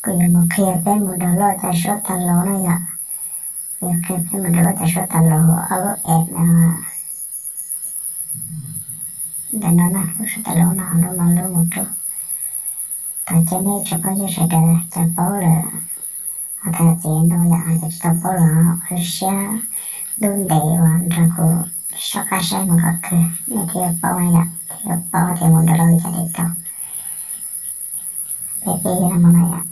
Kuv yuav mus qhia peb mus download cov suab tas laus na yom. Kuv yuav qhia peb mus download cov suab tas laus hauv ob lub app no. Ntawm no na, lub suab tas laus no, lub no lub mus rub. Thov caw nej tsoom phooj ywg sawv daws cov paub lawm ho thov txim ntau yom, cov tsis tau paub los ua siab ntuj ntev uas nrog kuv soj qab saib mus qhov twg nej thiaj paub na yom, thiaj paub tias mus download li cas thiaj tau. Peb peb yog no yom.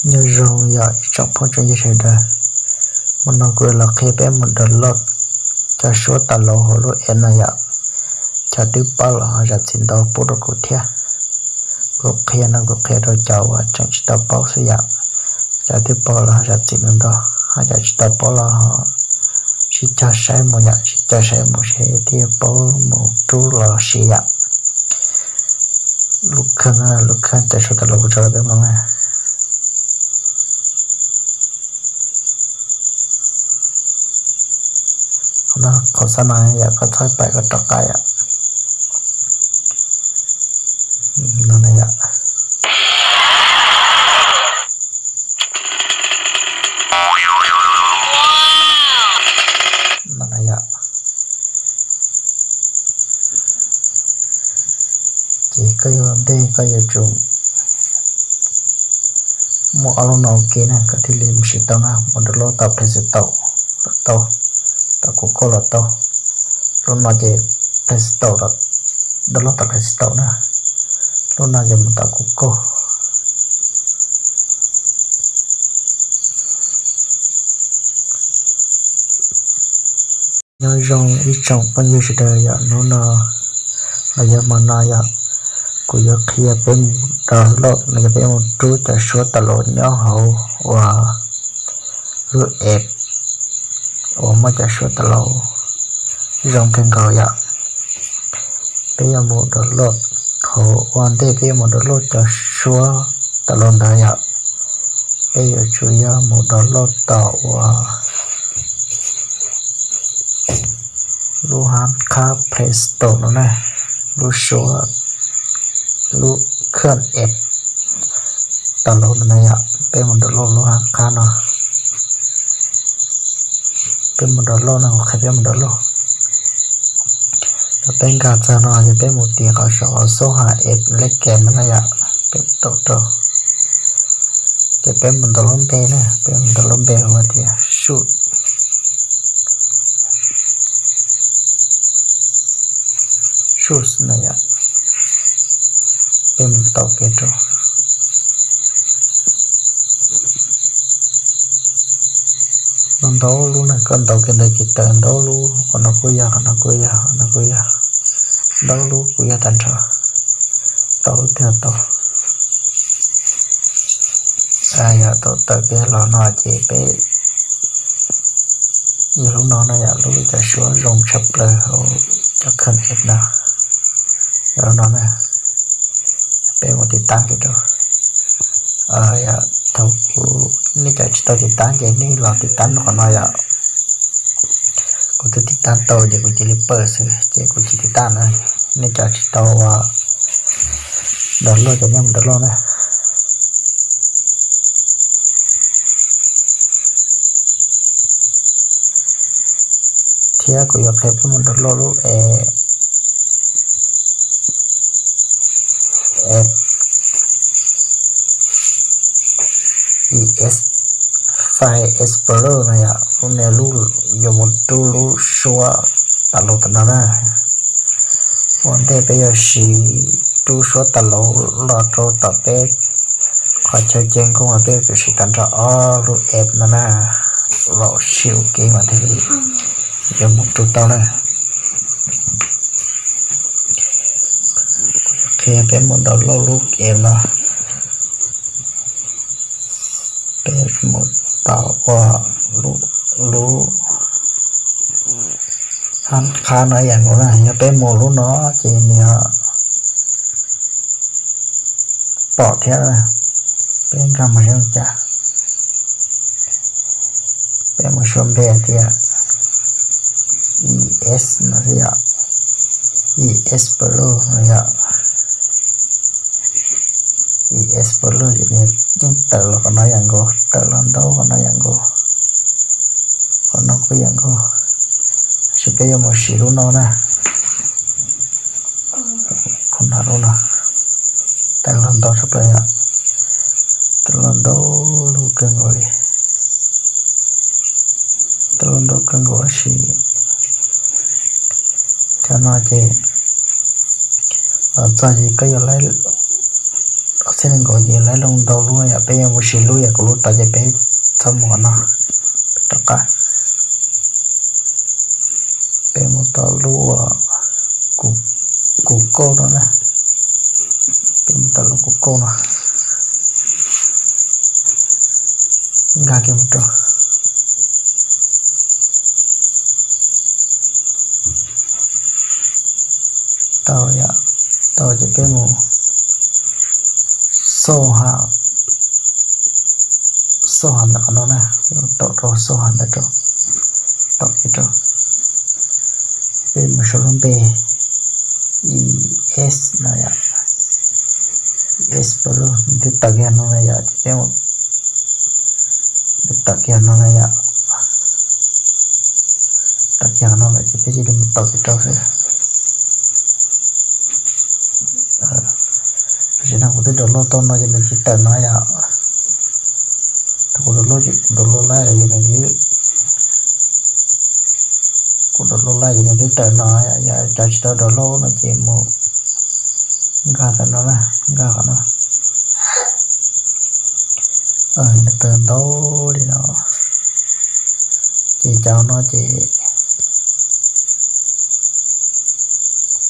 Nyob zoo yom ib tsoom phooj tsoom ywg sawv daws, hmo no kuv yuav los qhia peb mus download cov suab tas laus hauv lub app no yom. Cov twb paub los ho zam txim ntau pub rau kuv thiab. Kuv qhia no kuv qhia rau cov uas tseem tsis tau paub xwb yom. Cov twb paub los ho zam txim ntau ntau, ho cov tsis tau paub los ho sib cog saib mus yom, sib cog saib mus seb thiaj paub mus rub los siv yom. Lub khaj, lub khaj cov suab tas laus kuv tso rau peb mloog na. Qhov no, qhov xab no yom, koj txhob pais koj rov qab yom. No na yom. No na yom. Ces koj yuav ntej koj yuav tsum muaj ob lub no ua ke na koj thiaj li mus siv tau na, mus download tau Play Store los tau, tau Google los tau. Lub no ces Play Store, download tau Play Store na. Lub no ces mus tau Google. Nyob zoo ib tsoom phooj ywg sawv daws yom, hnub no los yog hmo no yom, kuv yuav qhia peb mus download los yog peb mus rub cov suab tas laus nyob hauv uas lub app uas muaj cov suab tas laus zoo kawg nkaus yom. Peb yuav mus download, hauv ua ntej peb yuav mus download cov suab tas laus ntawd yom, peb yuav tsum yog mus download tau ua lub hab khab Play Store no na, lub suab, lub khaj app tas laus ntawd na yom, peb mus download lub hab khab no. Peb mus download no, kuv qhia peb mus download. Thaum peb nkag txog no ces peb mus tiv qhov saum qhov xub hab app lej kem no na yom, peb tau rau. Ces peb mus ntaus lub npe na, peb mus ntaus lub npe hu tias Sus, Sus na yom, peb mus ntaus kiag rau. Ntau lub na, koj ntaus kiag ntawd ces tawm ntau lub, qhov no kuj yog, qhov no kuj yog, qhov no kuj yog, ntau lub kuj yog tag nrho, tau lub twg tau. Yog tau tawm kiag los no ces peb yog lub no na yom, lub cov suab zoo tshaj plaws hauv cov khaj app no. Yog lub no na, peb mus tiv tab kiag rau. Yog thaum kuv, nej cov tsis tau tiv tab ces nej los tiv tab rau qhov no yom. Kuv twb tiv tab tau ces kuv cia li pawj xwb ces kuv tsis tiv tab na. Nej cov tsis tau ua download ces nej mus download na. Thiab kuv yuav qhia peb mus download lub app, app File Explorer no yom, lub no lub yuav mus rub lub suab tas laus tam no na. Ua ntej peb yuav siv rub suab tas laus los rau tom peb qhov chaw ceg nkooj uas peb yuav tsum siv tag nrho ob lub app no na, los ua si ua ke mas thiaj li yuav mus rub tau na. Qhia peb mus download lub app no. Peb mus tau ua lub hab khab no ib yam nkaus na, yog peb mus lub no ces nws yog pom thiab. Peb nkag mus zoo cas, peb mus sau npe tias E S no xwb yom, E S Pro no yom. Explore ces nws yeej tawm los qhov no yam nkaus, tawm los ntau qhov no yam nkaus, qhov no kuj yam nkaus. Tab sis peb yuav mus siv lub no na, qhov no lub no, tawm los ntau tshaj plaws yom, tawm los ntau lub kawg nkaus li, tawm los ntau kawg nkaus tab sis cov no ces los txog ces koj yuav laib, ob txhiab nees nkaum ces laib loo ntau lub no yom, peb yuav mus siv lub yam kuv lub tod ces peb txhob mus qhov no, peb rov qab, peb mus tom lub kuv kauj no na, peb mus tom lub kuv kauj no, nkag kiag mus rau tau yom, tau ces peb mus xauj ha, xauj ha ntawm qhov no na, peb mus taum rau xauj ha ntawd rau, taum kiag rau, peb mus sau lub npe es no yom, es pab lub nws twb tawm kiag no na yom, ces peb mus tawm kiag no na yom, tawm kiag no lawm ces peb cia li mus taum kiag rau xwb. Tam sim no kuv twb download tau no ces nws tsis tawm no yom. Thaum kuv download, kuv download laib ces nws twb, kuv download laib ces nws twb tawm no yom. Yog cov tsis tau download no ces mus nkag ntawm no na, nkag qhov no. Nws tawm ntau li no. Ces cov no ces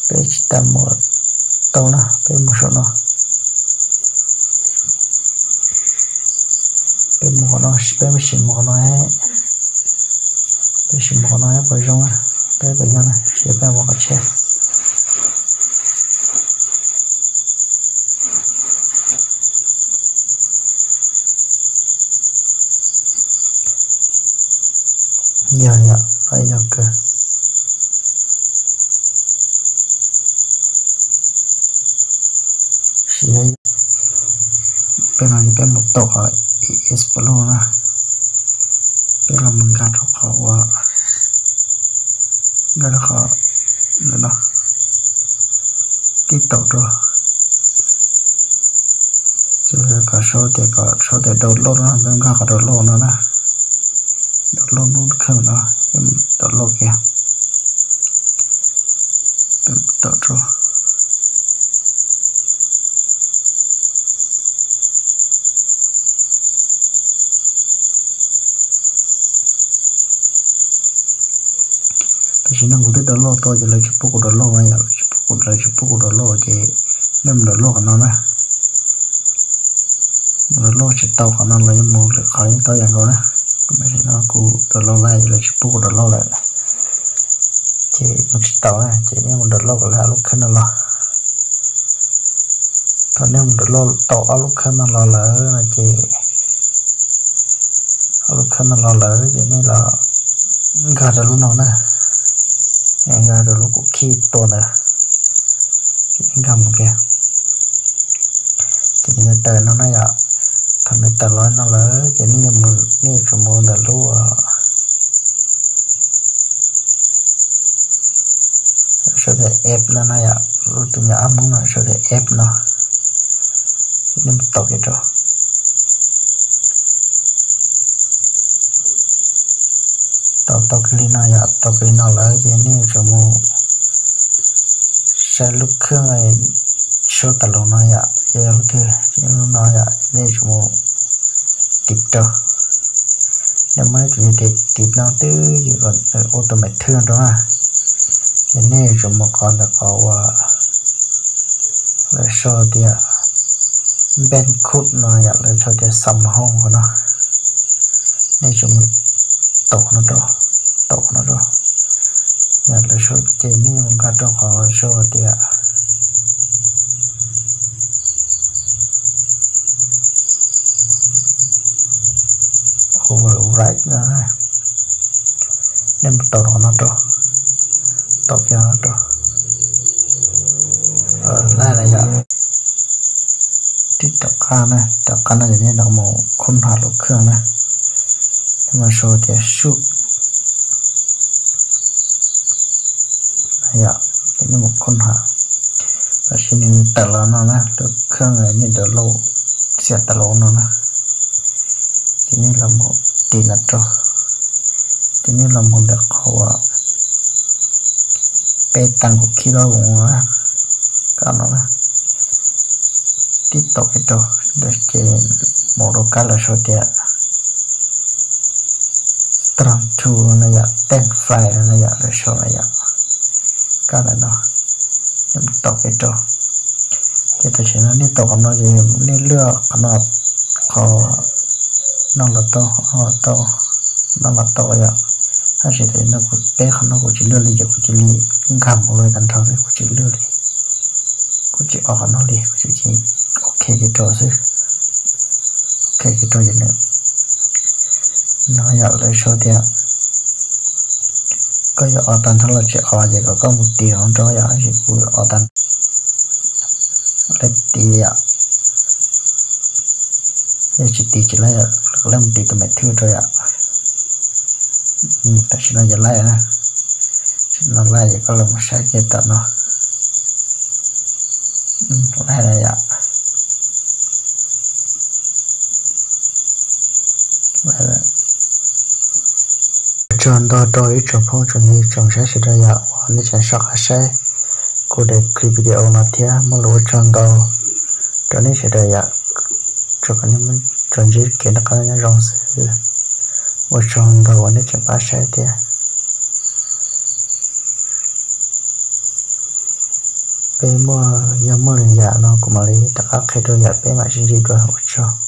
peb tsis tas mus tau na, peb mus saum no. Peb mus qhov no, peb mus sim mus qhov no, peb sim mus qhov no puas zoo, peb puas yog na, tsis yog peb mus qhov tshiab. Yog yom, yog kawg. Sim, peb no ces peb mus taum qhov explore na, peb los mus nkag rau qhov uas, nkag rau qhov ntawm no, tib taum rau. Ces kom sau tias, kom sau tias download no, peb nkag qhov download no na. Download lub kheej no, peb download kiag, peb taum rau. Tam sim no kuv twb download tau ces lawv tsis pub kuv download no yom, lawv tsis pub kuv, lawv tsis pub kuv download ces nej mus download qhov no na. Mus download tsis tau qhov no los yeej mus lwm qhov yeej tau yam nkaus na. Tam sim no kuv download laib ces lawv tsis pub kuv download lawm, ces mus tsis tau na, ces nej mus download kom lawv ob lub kheej no los. Thaum nej mus download tau ob lub kheej no los lawm no ces, ob lub kheej no los lawm ces nej los nkag rau lub no na, nkag rau lub kuv khij tua ntawd, ces nej nkag mus kiag. Ces nws tawm no na yom, thaum nws tawm los no lawm ces nej yuav mus, nej yuav tsum mus ntawm lub, sau tias app no na yom, lub tus me ab hmoob no sau tias app no, ces nej mus taum kiag rau. Tau, tau kiag li no yom, tau kiag li no lawm ces nej yuav tsum mus saib lub kheej suab tas los no yom, yog lub twg, lub no yom, nej yuav tsum mus tiv rau. Nej muab nej tus tiv no twb ywm kom nws ua tus me thwj rau na, ces nej yuav tsum mus qhov ntawm qhov uas lawv sau tias npej khuj no yom, lawv sau tias xam hoo qhov no. Nej yuav tsum mus taum qhov no rau, taum qhov no rau. Yog lawv sau ces nej mus nkag rau qhov sau tias override no, nej mus taum qhov no rau, taum kiag no rau. Laj la yom, Rov qab na, rov qab no ces nej los mus khoob ham lub khaj na, nej mus sau tias sub na yom, ces nej mus khoob ham, tam sim nws tawm los no na, lub khaj nej download xiam tawm los no na, ces nej los mus tiv no rau, ces nej los mus ntawm qhov uas peb tag kuv khib los mus na, koj no na, tib tom kiag rau, ces mus rau kab lawv sau tias strong two no yom, ten file no yom, lawv sau no yom, kab ntawm no, nej mus tom kiag rau. Ces tam sim no nej tom qhov no ces nej luaj qhov no, qhov no los tau, tau, no los tau yom. Tab sis tam sim no kuv peb qhov no kuv tsis luaj li ces kuv cia li nkag mus li tag nrho xwb, kuv tsis luaj li, kuv tsis o qhov no li, kuv tsuas cia li ok kiag rau xwb, ok kiag rau ces nws no yom, lawv sau tias koj yuav o tag nrho los tsis o ces kom koj mus tiv hauv nrau yom, tab sis kuv o tag, lawv tiv yom, yog tsis tiv tsis laib, lawv mus tiv tus me thwj rau yom. Tam sim no ces laib na, tam sim no laib ces koj los mus saib kiag tom no, laib na yom. Ua tsaug ntau rau ib tsoom phooj tsoom ywg tsoom saib sawv daws yom, uas nej tseem soj qab saib kuv daim clip video no thiab, muaj lus ua tsaug ntau rau nej sawv daws yom, tsuas kom nej tsuas ntsib kev noj qab nyob zoo xwb. Ua tsaug ntau uas nej tseem pab saib thiab. Peb muaj, yog muaj lwm yam no kuv mam li rov qab qhia rau yom, peb mam sib ntsib dua, ua tsaug.